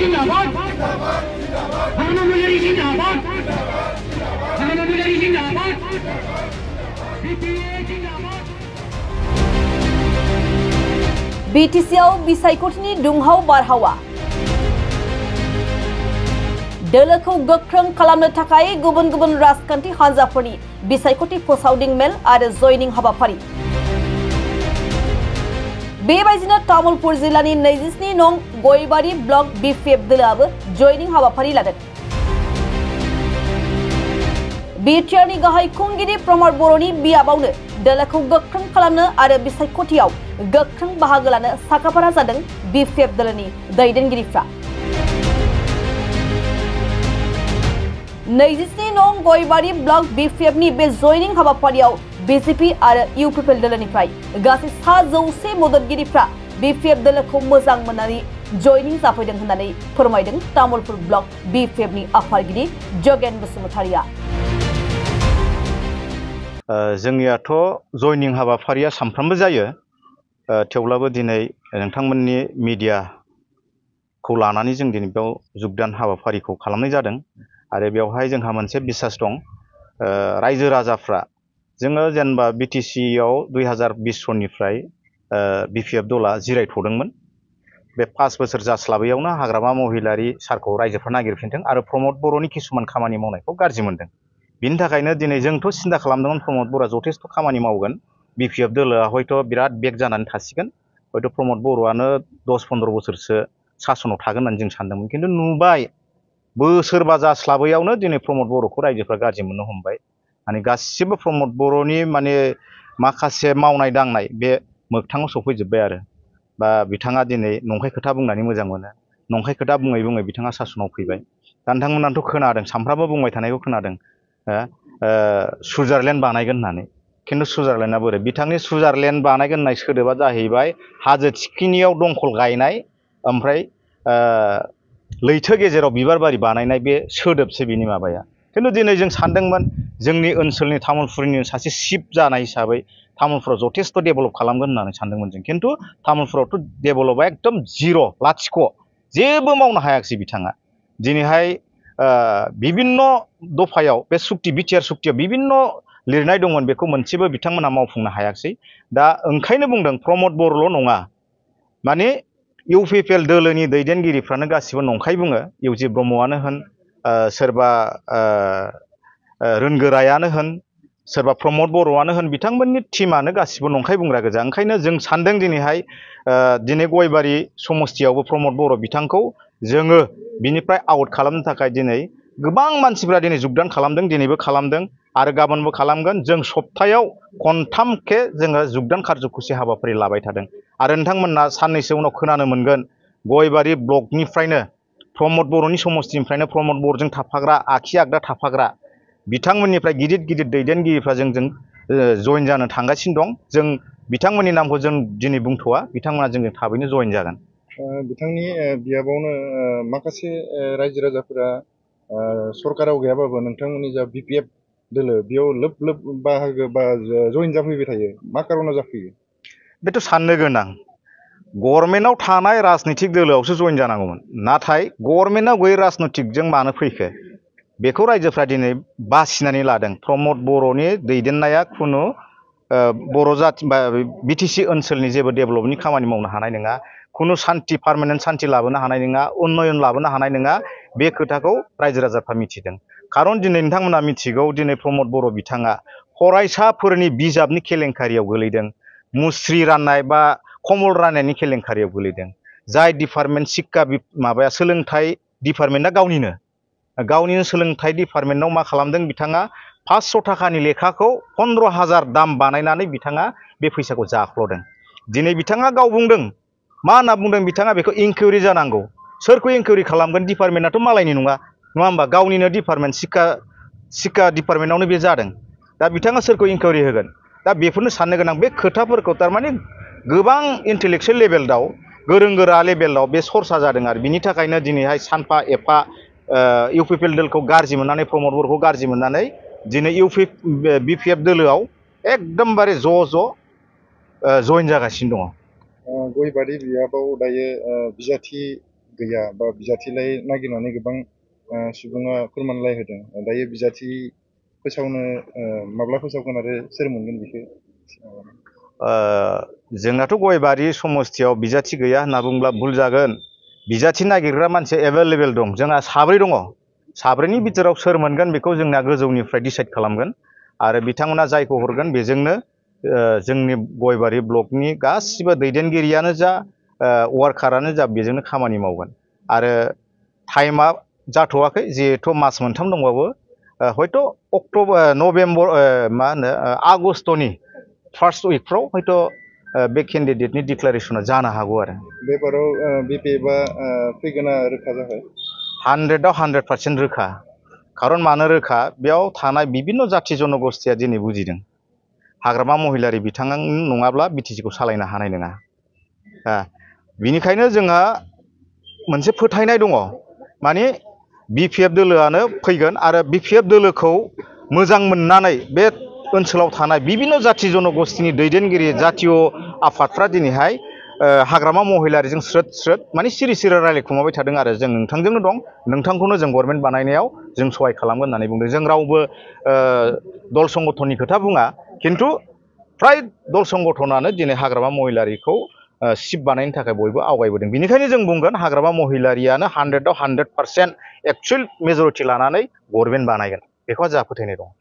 जिंदाबाद हाना मुजारी जिंदाबाद हाना मुजारी जिंदाबाद सीपीए जिंदाबाद बीटीसीआव बिसायख'थिनि दुंहाव बारहावा दोलोखौ गोख्रों खालामनो थाखाय गुबुन गुबुन राजखान्थि हान्जाफोरनि बिसायख'थि फोसावदिं मेल आरो जयनिं हाबाफारि बेबायदिनो तामुलपुर जिल्लानि 27 नं गयबारि ब्लक बीपीएफ दोलोआबो जयनिं हाबाफारि लादों। बिटिआरनि गाहाय खुंगिरि प्रमद बर'नि बियाबावनो दोलोखौ गोख्रों खालामनो आरो बिसायख'थियाव गोख्रों बाहागो लानो साखाफारा जादों बीपीएफ दोलोनि दैदेनगिरिफ्रा। 27 नं गयबारि ब्लक बीपीएफनि बे जयनिं हाबाफारियाव बीजेपी आरो इउपिपिएल दोलोनिफ्राय गासै 100 मददगिरिफ्रा बीपीएफ दोलोखौ मोजां मोननानै जयनिं जाफैदों होननानै फोरमायदों तामुलपुर ब्लक बीपीएफनि आफादगिरि जगेन बसुमतारिया। जोंनियाथ' जयनिं हाबाफारिया सानफ्रोमबो जायो, थेवब्लाबो दिनै नोंथांमोननि मिडियाखौ लानानै जों दिनै बेयाव जुगदान हाबाफारिखौ खालामनाय जादों आरो बेवहाय जोंहा मोनसे बिसास दं। रायजो राजाफ्रा जोङो जेनेबा बिटिसिआव 2020 सननिफ्राय बीपीएफ दला जिरायथ'दोंमोन। बे 5 बोसोर जास्लाबैयावनो हाग्रामा महिलारि सारखौ रायजोफ्रा नागिरफिनदों आरो प्रमद बर'नि किसुमान खामानि मावनायखौ गाज्रि मोनदों। बिनि थाखायनो दिनै जोंथ' सिन्था खालामदोंमोन प्रमद बर'आ जथेस्थ' खामानि मावगोन, बीपीएफ दोलोआ हयथ' बिराद बेक जानानै थासिगोन, हयथ' प्रमद बर'आनो 10-15 बोसोरसो सासनाव थागोन होननानै जों सानदोंमोन। खिन्थु नुबाय बोसोरबा जास्लाबैयावनो दिनै प्रमद बर'खौ रायजोफ्रा गाज्रि मोननो हमबाय। माने गासिबो प्रमद बर'नि माने माखासे मावनाय दांनाय बे मोगथाङाव सफैजोब्बाय आरो बा बिथाङा दिनै नंखाय खोथा बुंनानै मोजां मोनो, नंखाय खोथा बुङै बुङै बिथाङा सासनाव फैबाय। दा नोंथांमोनाथ' खोनादों, सानफ्रामबो बुंबाय थानायखौ खोनादों सुइजारलेण्ड बानायगोन होननानै। खिन्थु सुइजारलेण्डआ बोरै? बिथांनि सुइजारलेण्ड बानायगोन होननाय सोदोबा जाहैबाय हाजो थिखिनियाव दंखल गायनाय ओमफ्राय लैथो गेजेराव बिबार बारि बानायनाय बे सोदोबसो बिनि माबाया। खिन्थु दिनै जों सानदोंमोन जोंनि ओनसोलनि तामुलपुरनि सासे चिफ जानाय हिसाबै तामुलपुराव जथेस्थ' डेभेलप खालामगोन होननानै सानदोंमोन जों। खिन्थु तामुलपुरावथ' डेभेलपआ एकदम जिर', लाथिख', जेबो मावनो हायाखिसै बिथाङा। दिनैहाय बिभिन्न दफायाव बे सुक्ति बिटिआर सुक्तियाव बिभिन्न लिरनाय दंमोन, बेखौ मोनसेबो बिथांमोनहा मावफुंनो हायाखिसै। दा ओंखायनो बुंदों प्रमद बर'ल' नङा, माने इउपिपिएल दोलोनि दैदेनगिरिफ्रानो गासिबो नंखाय बुङो। इउजि ब्रह्मआनो होन, सोरबा रोनगोरायानो होन, सोरबा प्रमद बर'आनो होन, बिथांमोननि टिमानो गासिबो नंखाय बुंग्रा गोजा। ओंखायनो जों सानदों दिनैहाय दिनै गयबारि समस्तियावबो प्रमद बर' बिथांखौ जोङो बिनिफ्राय आउट खालामनो थाखाय दिनै गोबां मानसिफ्रा दिनै जुगदान खालामदों, दिनैबो खालामदों आरो गाबोनबो खालामगोन। जों सप्तायाव खनथामखे जोङो जुगदान खारज'खुसि हाबाफारि लाबाय थादों आरो नोंथांमोना साननैसो उनाव खोनानो मोनगोन गयबारि ब्लकनिफ्रायनो प्रमद बर'नि समस्तिनिफ्रायनो प्रमद बर'जों थाफाग्रा, आखि आगदा थाफाग्रा बिथांमोननिफ्राय गिदिर गिदिर दैदेनगिरिफ्रा जोंजों जइन जानो थांगासिनो दं। जों बिथांमोननि नामखौ जों दिनै बुंथ'वा, बिथांमोना जोंजों थाबैनो जइन जागोन। बिथांनि बियाबावनो माखासे रायजो राजाफोरा सरकाराव गैयाबाबो नोंथांमोननि जा बीपीएफ दोलो बेयाव लोब लोब बाहागो बा जइन जाफैबाय थायो। मा कारनाव जाफैयो? बेथ' साननो गोनां। गभर्नमेन्टआव थानाय राजनितिक दोलोआवसो जइन जानांगौमोन, नाथाय गभर्नमेन्टआव गैयै राजनितिकजों मानो फैखो बेखौ रायजोफ्रा दिनै बासिनानै लादों। प्रमद बर'नि दैदेननाया खुनु बर' जाथि बा बिटिसि ओनसोलनि जेबो डेभेलपनि खामानि मावनो हानाय नङा, खुनु सान्थि पार्मानेन्ट सान्थि लाबोनो हानाय नङा, उन्नयन लाबोनो हानाय नङा, बे खोथाखौ रायजो राजाफ्रा मिथिदों। खारन दिनै नोंथांमोना मिथिगौ, दिनै प्रमद बर' बिथाङा फरायसाफोरनि बिजाबनि केलेंकारियाव गोलैदों, मुस्रि राननाय बा कम्बल राननायनि केलेंकारियाव गोलैदों। जाय डिपार्टमेन्ट शिक्षा माबाया सोलोंथाइ डिपार्टमेन्टआ गावनिनो सोलोंथाइ डिपार्टमेन्टआव मा खालामदों बिथाङा 500 थाखानि लेखाखौ 15,000 दाम बानायनानै बिथाङा बे फैसाखौ जाख्ल'दों। दिनै बिथाङा गाव बुंदों, मा होनना बुंदों बिथाङा, बेखौ इनकुवेरि जानांगौ। सोरखौ इनकुवेरि खालामगोन? डिपार्टमेन्टआथ' मालायनि नङा होमबा, गावनिनो डिपार्टमेन्ट शिक्षा डिपार्टमेन्टआवनो बे जादों। दा बिथाङा सोरखौ इनकुवेरि होगोन? दा बेफोरनो साननो गोनां। बे खोथाफोरखौ थारमाने गोबां इन्टेलेक्सुयेल लेभेलाव, गोरों गोरा लेभेलाव बे सरसा जादों आरो बिनि थाखायनो दिनैहाय सानफा एफा इउपिपिएल दोलखौ गाज्रि मोननानै, प्रमद बर'खौ गाज्रि मोननानै दिनै बीपीएफ दोलोआव एकदमबारे ज' जइन जागासिनो दङ। गयबारि बियाबाव दायो बिजाथि गैया बा बिजाथिलाय नागिरनानै गोबां सुबुङा फोरमानलाइ होदों दायो बिजाथि फोसावनो माब्ला फोसावगोन आरो सोर मोनगोन बेखौ जोंनाथ' गयबारि समस्थियाव बिजाथि गैया होनना बुंब्ला भुल जागोन बिजाथि नागिरग्रा मानसि एभेलेबेल दं जोंहा 3 दङ 3नि बिथोराव सोर मोनगोन बेखौ जोंना गोजौनिफ्राय डिसाइड खालामगोन आरो बिथांमोना जायखौ हरगोन बेजोंनो जोंनि गयबारि ब्लकनि गासिबो दैदेनगिरियानो जा वार्कारानो जा बेजोंनो खामानि मावगोन आरो टाइमा जाथ'वाखै जिहेथु मास मोनथाम दंबावो हयथ' नभेम्बर मा होनो आगस्टनि फार्स्ट उइकफ्राव हयथ' बे केन्डिडेटनि डिक्लारेसना जानो हागौ आरो बेबाराव बिपिएफआ फैगोना रोखा जाबाय 100आव 100% रोखा खारन मानो रोखा बेयाव थानाय बिभिन्न जाथि जनगोष्ठीया दिनै बुजिदों हाग्रामा महिलारि बिथाङा नङाब्ला बिटिसिखौ सालायनो हानाय नङा बिनिखायनो जोंहा मोनसे फोथायनाय दङ माने बिपिएफ दोलोआनो फैगोन आरो बिपिएफ दोलोखौ मोजां मोननानै बे ओनसोलाव थानाय बिभिन्न जाथि जनगोष्ठीनि दैदेनगिरि जातीय आफादफ्रा दिनैहाय हाग्रामा महिलारिजों स्रोद माने सिरि रायलायखुमाबाय थादों आरो जों नोंथांजोंनो दं नोंथांखौनो जों गभर्नमेन्ट बानायनायाव जों सहाय खालामगोन होननानै बुंदों जों रावबो दल संगठननि खोथा बुङा खिन्थु फ्राय दल संगठनानो दिनै हाग्रामा महिलारिखौ सिप बानायनो थाखाय बयबो आवगायबोदों बेनिखायनो जों बुंगोन हाग्रामा महिलारियानो 100आव 100% एक्चुअल मेजरिटि लानानै गभर्नमेन्ट बानायगोन बेखौ जोंहा फोथायनाय दं